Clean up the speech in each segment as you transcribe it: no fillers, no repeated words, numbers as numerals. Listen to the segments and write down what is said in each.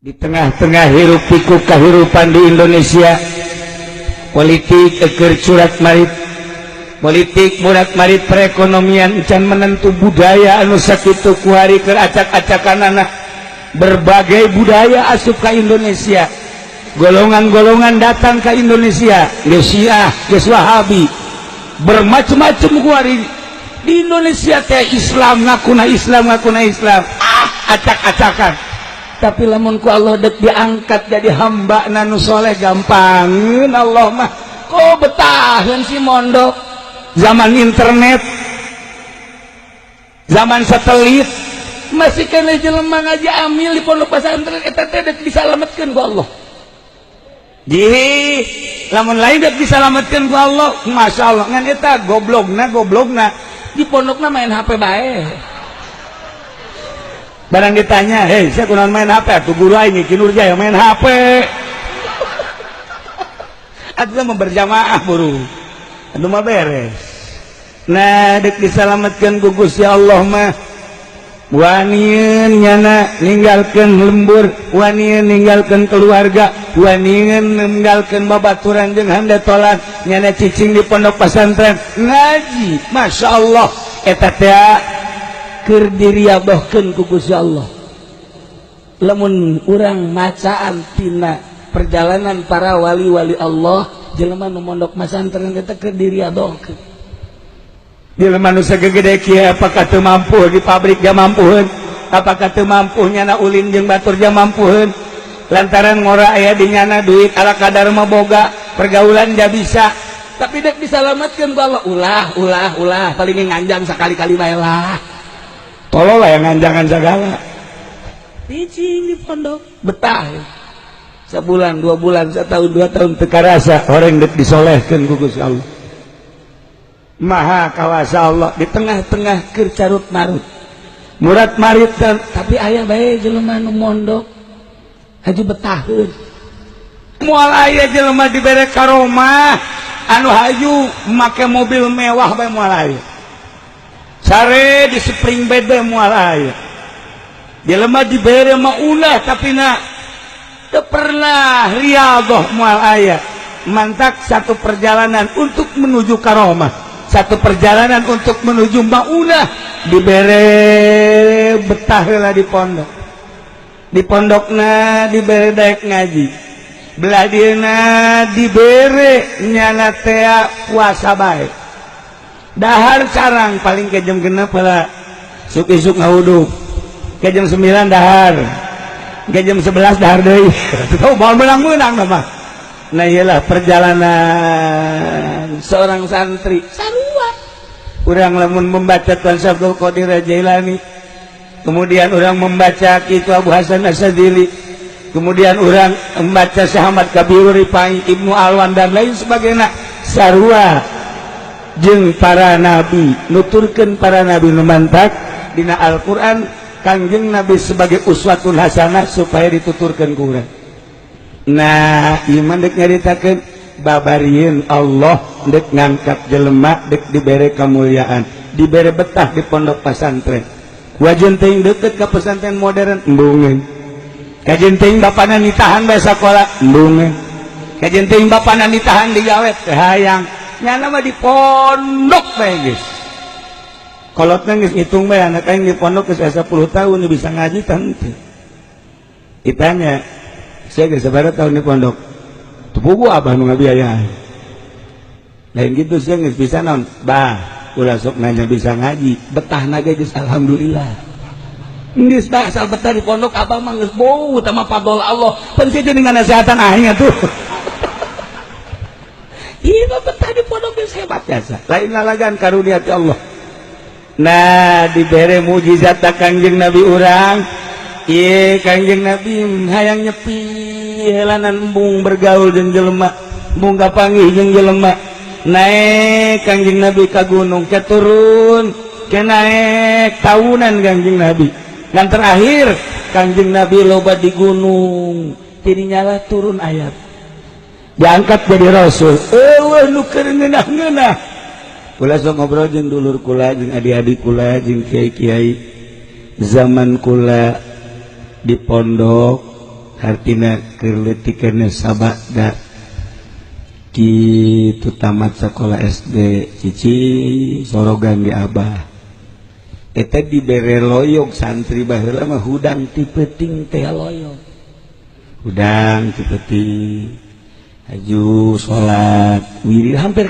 Di tengah-tengah hiruk pikuk kehidupan di Indonesia, politik keur curat marit, politik murat marit, perekonomian can menentu, budaya anu sakitu kuari keur acak-acakan anak, berbagai budaya asup ke Indonesia, golongan-golongan datang ke Indonesia, geus Syiah, geus Wahabi, bermacam-macam kuari di Indonesia teh. Islam, ngakuna Islam, ngakuna Islam, ah, acak-acakan. Tapi lamun ku Allah dek diangkat jadi hamba nu soleh, gampangin Allah mah. Kok betahan si mondok? Zaman internet, zaman satelit, masih kena jelema ngaji amil di pondok pesantren, eta teh dek disalametkeun ku Allah. Ji, lamun lain dek disalametkeun ku Allah, Masya Allah. Ngan eta goblogna, goblogna di pondokna main HP bae. Barang ditanya, "Hei, saya kunaon main HP?" "Tuh, guru aing Ki Nurjaya main HP." Atuh mah berjamaah buru. Atuh mah beres. Nah, dek disalametkeun ku Gusti Allah mah, wanian nyana ninggalkeun lembur, wanian ninggalkeun keluarga, wanian ninggalkeun babaturan jeung handetolan, nyana cicing di pondok pesantren ngaji. Masya Allah, eta teh keur diriadohkeun ku Gusti Allah. Lamun urang macaan tina perjalanan para wali-wali Allah, jelema nu mondok masantren eta keur diriadohkeun. Jelema nu sagede kieu, apakah teu mampu di pabrik? Dia mampuheun. Apakah teu mampu nyana ulin jeung batur? Dia mampuheun, lantaran ngora aya di nyana, duit ala kadar mah boga, pergaulan dia bisa. Tapi dek disalametkeun ku Allah, ulah, ulah, ulah, paling nganjang sakali-kali bae lah. Tolol lah yang nganjangan segala. Cicing di pondok betah sebulan, 2 bulan, setahun, 2 tahun, teu karasa orang dek disolehkeun ku Gusti Allah. Maha kawasa Allah. Di tengah-tengah keur carut marut, murat marit, tapi aya bae jelema nu mondok haji betaheun. Moal aya jelema dibere karomah anu hayu make mobil mewah bae, moal aya. Sare di spring bed bae, moal aya. Jelema dibere maunah tapi na teu pernah riyadhah, moal aya. Mantak satu perjalanan untuk menuju karomah, satu perjalanan untuk menuju maunah, dibere betah heula di pondok. Di pondokna dibere daek ngaji, belah dieuna dibere nyana tea puasa bae, dahar carang paling ke jam 6 heula, isuk isuk ngawuduk, ke jam 9 dahar, ke jam 11 dahar deui. Tuh, mau menang-menang mah. Nah, iyalah perjalanan seorang santri. Sarua urang lamun membaca Tuan Abdul Qadir Jailani, kemudian orang membaca itu Abu Hasan Asyadzili, kemudian orang membaca Syekh Ahmad Kabiru Rifai, Ibnu Alwan, dan lain sebagainya, sarua jeung para nabi, nuturkeun para nabi. Nu mantak dina Al-Qur'an Kangjeng Nabi sebagai uswatun hasanah supaya dituturkeun ku urang. Nah, iman dek nyaritakeun babarieun Allah dek ngangkat jelema, dek dibere kemuliaan, dibere betah di pondok pesantren. Wajan teuing deket ka pesantren modern, embungeun. Kajen teuing bapana nitahan bae sakola, embungeun. Kajen teuing bapana nitahan digawe, teu hayang. Nyana mah di pondok bae geus. Kolotna geus ngitung bae, anak aing di pondok geus 10 tahun, bisa ngaji teu? Ditanya, "Saya geus sabaraha tahun di pondok?" "Teu puguh, abah nu ngabiayaan." Lain gitu, saya geus bisa naon? Bah, ulah sok nanya bisa ngaji, betah naga geus alhamdulillah. Geus bah, asal betah di pondok abah mah geus bau tama fadol Allah. Pan sia jadi nganasehatan aing atuh. Iya, betah di pondok geus hebat jasa. Lain lalagan, karunia ti Allah. Nah, dibere mujizat Kangjeng Nabi urang. Ieu Kangjeng Nabi hayang nyepi helanan, embung bergaul jeung jelema, embung kapanggih jeung jelema. Naik Kangjeng Nabi ka gunung, ke turun, ke naik, tahunan Kangjeng Nabi. Dan terakhir Kangjeng Nabi loba di gunung, tidinya lah turun ayat, diangkat jadi rasul. Eueuh nu keur ngeunah-ngeunah. Kula sok ngobrol jeung dulur kula, jeung adik-adik kula, jeung kiai-kiai zaman kula di pondok. hartina keur leutik keneh sabada kitu tamat sekolah SD cici sorogan di abah eta dibere loyog santri baheula mah hudang ti peuting teh loyog hudang ti peuting haju salat wirid hampir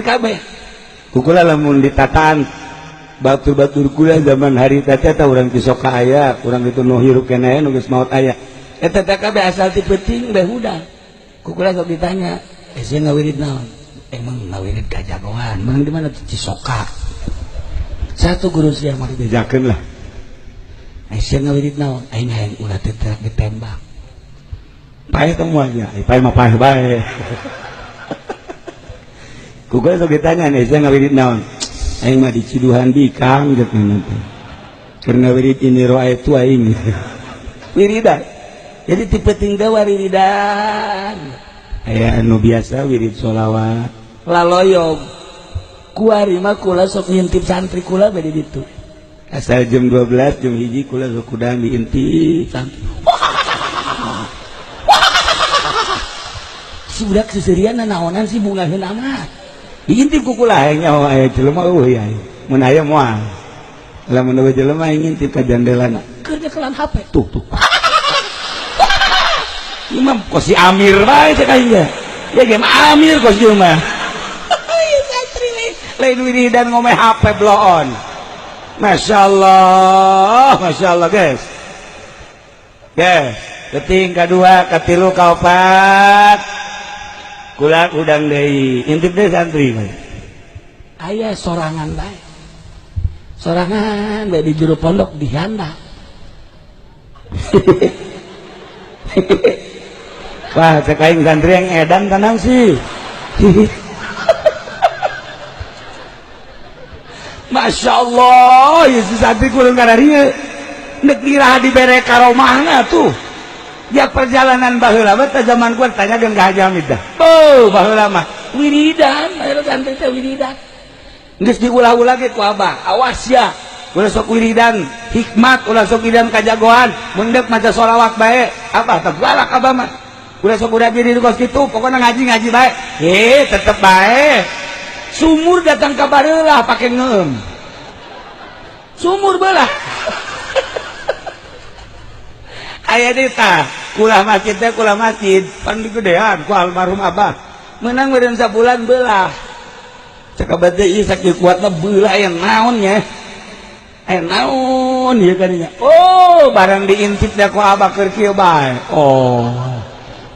kabeh kukula lamun ditataan batur-batur kula zaman harita teh urang Cisoka aya urang itu nu hirup keneh nu geus maot aya eta teh kabeh asal ti peuting bae hudang kukula sok ditanya sia ngawirid naon emang ngawirid kajagoan menang di mana Cisoka satu guru sia mah dibejakeun lah sia ngawirid naon aing hayang ulah teh ditembak paeh temuannya paeh mah paeh bae kukula sok ditanya sia ngawirid naon aing mah diciduhan bikang jeung teh keur ngawirid ini roa itu aing wiridan jadi ti peuting teh wiridan aya anu biasa wirid sholawat laloyog kuari mah kula sok ngintip santri kula bade ditu asal jam 12 jam 1 kula sok kudang diintip santri si budak seserian naonan si bungaheun amat diintip ku kula hayang nyaho aya jelema eueuh ya mun aya moal lamun eueuh jelema ngintip ka jandelana keur nyekelan HP tuh tuh imam kok si Amir bae cek aing ge ya game Amir kok si mah santri lain wiridan ngomeh HP bloon masyaallah masyaallah guys guys keting kadua katilu kaopat kula udang deui intip deui santri bae aya sorangan bae sorangan bae di juru pondok dihanda wah cek aing santri yang edan tenang sih. Masya Allah ya si santri kurang kararieu nek diraha dibere karomahna tuh ya perjalanan baheula mah teh zaman gua tanyakeun ka Haji Hamid dah beuh baheula mah wiridan baheula santri teh wiridan geus diulah-ulah ge ku abah awas ya ulah sok wiridan hikmat ulah sok wiridan kajagoan mun deuk maca sholawat bae abah teh galak abah mah ulah sok udah diri kos kitu pokona ngaji-ngaji bae tetep bae sumur datang ka bareula pake ngeum sumur belah aya deui tah kulah masjid teh kulah masjid pan digedean ku almarhum abah meunang meureun sabulan belah cek abah teh ieu sakieu kuatna belah aya naon nya aya naon ieu kadinya oh barang diintip da ku abah keur kieu bae oh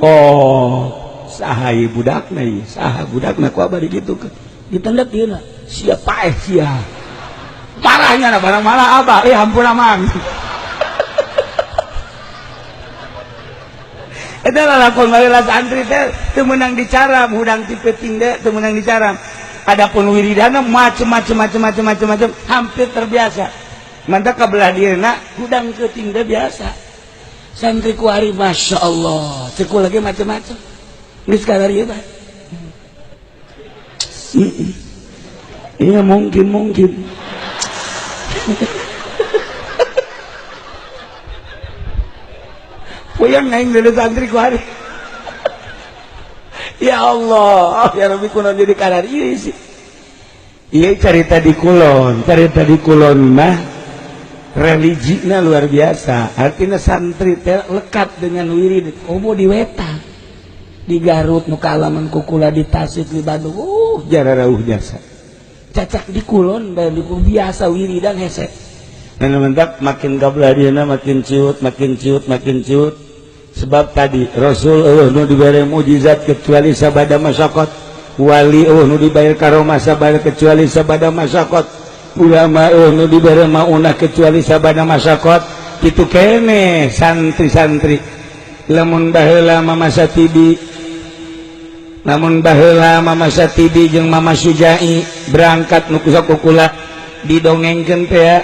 oh saha ieu budakna ieu saha budakna ku abah digitukeun ditendek ieu na sia paeh sia parahnya na barang malah abah eh hampura mang eta lalakon baheula santri teh teu meunang dicaram hudang ti peuting teh teu meunang dicaram adapun wiridana macem-macem macem-macem macem-macem hampir terbiasa mantap ka belah dieuna hudang peuting teh biasa santri ku ari masya Allah cek lagi macem-macem geus kadar ieu bae iya mungkin mungkin puyeng aing deuleu santri ku ari ya Allah ya Rabbi kunaon jadi kadar ieu sih ieu carita di kulon mah religina luar biasa artinya santri teh lekat dengan wirid komo di wetan di Garut nu kaalaman kukula di Tasik di Bandung jararauh jasa cacak di kulon bae biasa wiridan hese dan mantap makin kabladieuna makin ciut makin ciut makin ciut sebab tadi Rasul eueuh nu dibere mukjizat kecuali sabada masyaqat wali eueuh nu dibayar karomah sabada kecuali sabada masyaqat ulama eueuh nu dibere maunah kecuali sabada masyaqat kitu kene santri-santri lamun baheula Mama Satibi lamun baheula Mama Satibi jeung Mama Sujai berangkat nu kukula didongengkeun teh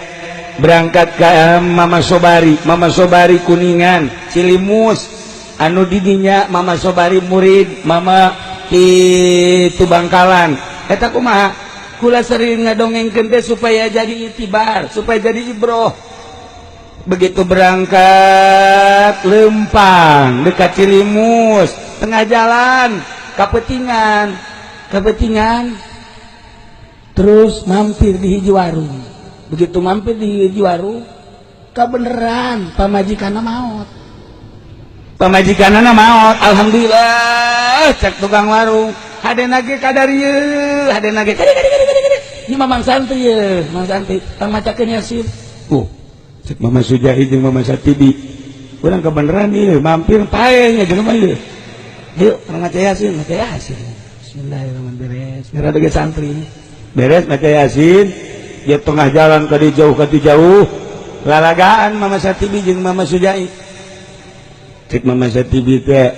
berangkat ka Mama Sobari Kuningan Cilimus anu didinya Mama Sobari murid Mama di Bangkalan eta kumaha kula sering ngadongengkeun teh supaya jadi itibar supaya jadi ibroh Begitu berangkat Lempang dekat Cilimus, tengah jalan kapetingan, kapetingan terus mampir di hiji warung. Begitu mampir di hiji warung, kebeneran pamajikanna maot. Pamajikanna maot, alhamdulillah cek tukang warung. Hadena ge kadarieu, hadena ge kade kade kade kade. Ieu mah Mang Santri ye, Mang Santri tang macakeun Yasin. Cek Mama Sujai jeung Mama Satibi. Urang kebeneran ieu mampir pae nya jelema ieu. Yuk, urang maca Yasin, maca Yasin. Bismillahirrahmanirrahim. Beres. Ngira santri. Beres maca Yasin, dia tengah jalan ke jauh ke jauh. Lalagaan Mama Satibi jeung Mama Sujai. Cek Mama Satibi teh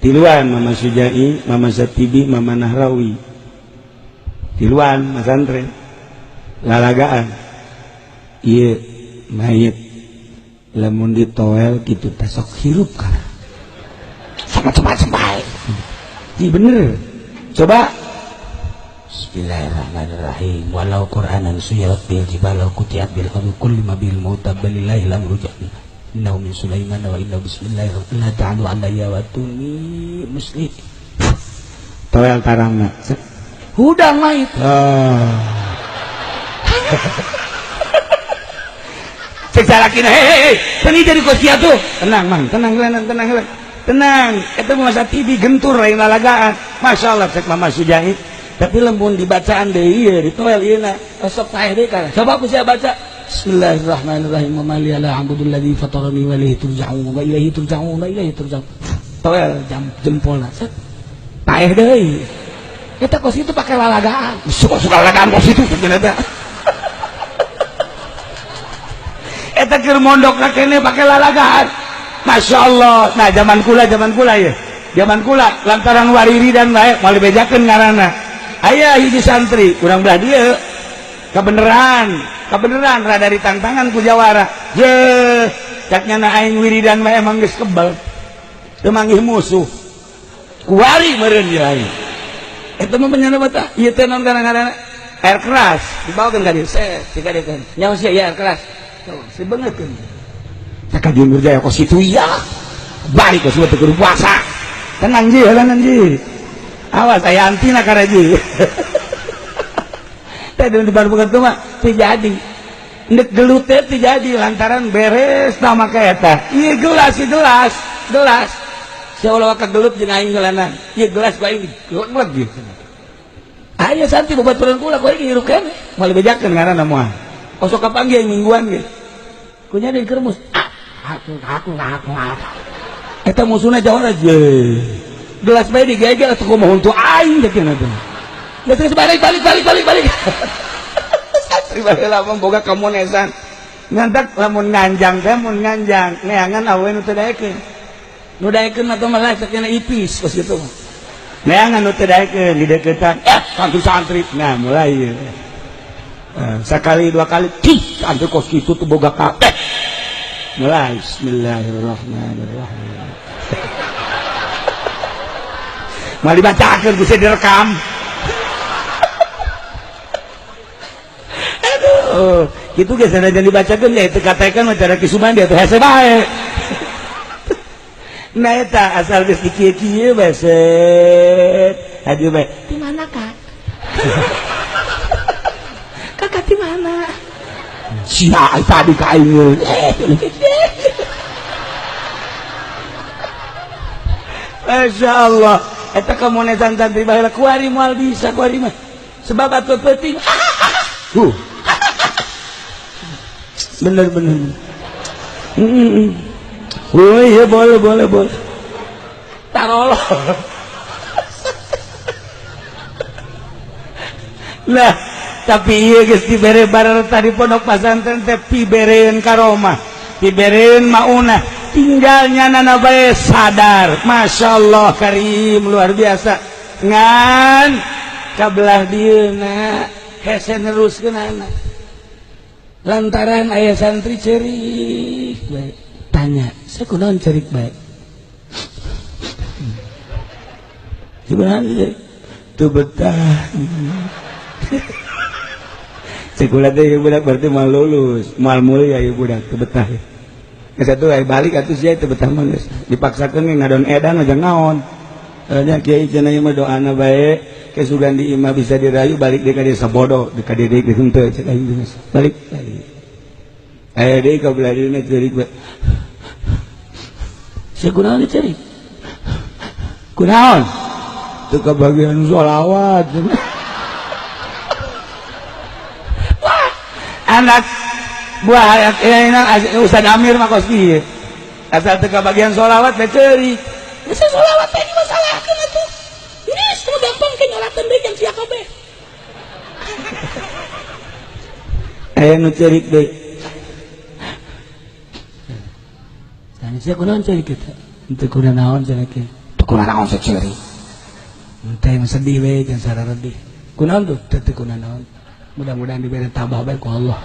tiluan Mama Sujai, Mama Satibi, Mama Nahrawi. Tiluan masantren. Lalagaan. Ieu mayit lamun ditoel kitu teh sok hirup kana. Sama-sama bae. Ih bener. Coba Bismillahirrahmanirrahim. Walau Qur'anan suyirat bil jibal aw qutiat bil ardi kulli ma bil mauta balillahi l'amru jami'a. Innahu min Sulaiman wa innahu bismillahirrahmanirrahim. La ta'alu alayya wa tuni muslim. Toel tarangna. Hudang mayit. Ah. Cek salakina, hei, hei, jadi kosia tuh. Tenang, Mang, tenang, tenang, tenang, tenang. Eta mah masa TV gentur lain lalagaan. Masya Allah, cek Mama Sujai. Tapi lembun dibacaan deui ieu, ditoel ieu na. Sok paeh deui kana. Coba ku sia baca. Bismillahirrahmanirrahim. Wa ma liya la a'budu alladzi fatarani wa ilaihi turja'un wa ilaihi turja'un wa ilaihi turja'un. Toel jam jempolna. Set. Paeh deui. Eta kos itu pakai lalagaan. Suka-suka lalagaan kos itu cenah teh. Eta keur mondok kene pakai lalagaan. Masya Allah. Nah zaman kula ya. Zaman kula lantaran wariri dan bae moal dibejakeun ngaranna. Aya hiji santri urang belah dieu. Kebeneran rada ditantangan ku jawara. Ye, cak nyana aing wiridan bae emang geus kebal. Teu manggih musuh. Kuari meureun ieu aing. Eta mah penyana bata. Ieu teh naon ngaranna? Air keras dibawakeun ka dieu. Set, dikadekeun. Nyaho sia ieu air keras. Si bangetkeun. Cak ka Nurjaya kos kitu iya. Balik kos teu kudu puasa. Tenang ji, tenang ji. Awas aya antina kana ji. Teh di baru teu mah teu jadi. Ndek gelut teh teu jadi lantaran beres tah make eta. Ieu gelas, ieu gelas, gelas. Sia ulah ka gelut jeung aing geulanan. Ieu gelas ku aing digeleg gitu. Aya santi babaturan kula ku aing hirup keneh. Moal dibejakeun ngaranna moal. Osok kapanggih mingguan ge. Kunya di kermus. Aku. Eta musuhna jauh aja. Gelas bae digegel atuh kumaha huntu aing teh cenah teh. Geus balik. Santri baheula mah boga kamonesan. Ngantak lamun nganjang teh mun nganjang neangan awewe nu teu daekeun. Nu daekeun mah teh malah cenah ipis kos kitu mah. Neangan nu teu daekeun dideukeutan. Santri-santri. Nah mulai ieu. Sekali dua kali cih santri kos kitu tuh boga kabeh. Mulai bismillahirrahmanirrahim. Mal dibacakeun ku direkam. Aduh, kitu geus sanajan dibacakeun ya teu katakeun mah cara Ki Sumandi atuh hese bae. Nah eta asal geus dikieu-kieu bae set. Haji bae. Di mana, Kak? Kakak di mana? Sia tadi ka aing. Masya Allah. Eta kamonesan santri baheula kuari moal bisa kuari mah. Sebab atuh penting. Bener. Oh iya boleh. Tarolo. Lah, tapi ieu geus dibere barang tadi pondok pasantren teh pibereun karomah, pibereun maunah, tinggalnya nana bae sadar. Masya Allah karim luar biasa. Ngan kabelah dieuna hese neruskeunana. Lantaran aya santri cerik bae. Tanya, saya kunaon cerik bae? Sebenarnya teu betah. Cek kula teh ieu budak berarti moal lulus, moal mulia ieu budak teu betah. Geus atuh aya balik atuh sia teu betah mah geus. Dipaksakeun ge ngadon edan aja naon. Nya kiai cenah ieu mah doana bae, ke sugan di imah bisa dirayu balik deui ka desa bodoh, deui ka dieu deui henteu cek aing geus. Balik balik. Aya deui ka belah dieuna ceurik bae. Sia kunaon ceurik? Kunaon? Teu kabagian sholawat. Wah, anak buah Ustaz Amir mah kos kieu. Asal teu kabagian sholawat teh ceurik. Geus sholawat teh dimasalahkeun atuh. Geus teu gampang ke nyolakeun deui jeung sia kabeh. Aya nu ceurik deui. Tanya sia kunaon ceurik eta? Henteu kunaon cenah kieu. Teu kunaon sia ceurik. Henteu mah sedih we jeung sararedih. Kunaon tuh? Teu kunaon. Mudah-mudahan diberi tabah bae ku Allah.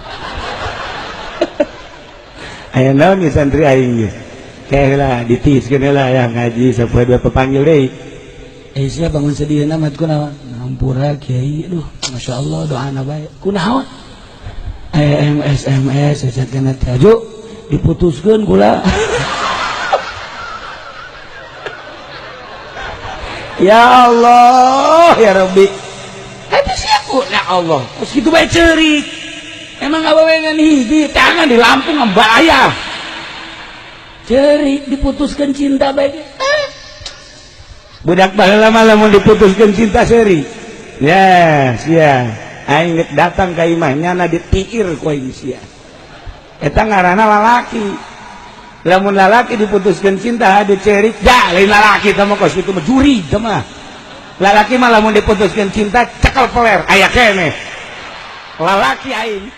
Aya naon ieu santri aing geus. Kayak lah ditiskeun lah yang ngaji sapoe dua pepanggil deui. Sia bangun sedihna mah kunaon? Ngampura kiai aduh masyaallah doana bae. Kunaon? SMS sajakeun teh aju diputuskeun kula. Ya Allah ya Rabbi. Eta sia ku ya Allah. Geus kitu bae ceurik. Emang awewe ngan hiji tangan di Lampung bahaya. Ceurik diputuskeun cinta bae. Budak baheula mah lamun diputuskeun cinta seuri. Ya, sia. Aing geus datang ka imah nyana ditiir ku aing sia. Eta ngaranna lalaki. Lamun lalaki diputuskeun cinta hade ceurik, da lain lalaki teh mah kos kitu mah juri teh mah. Lalaki mah lamun diputuskeun cinta cekel peler aya keneh. Lalaki aing.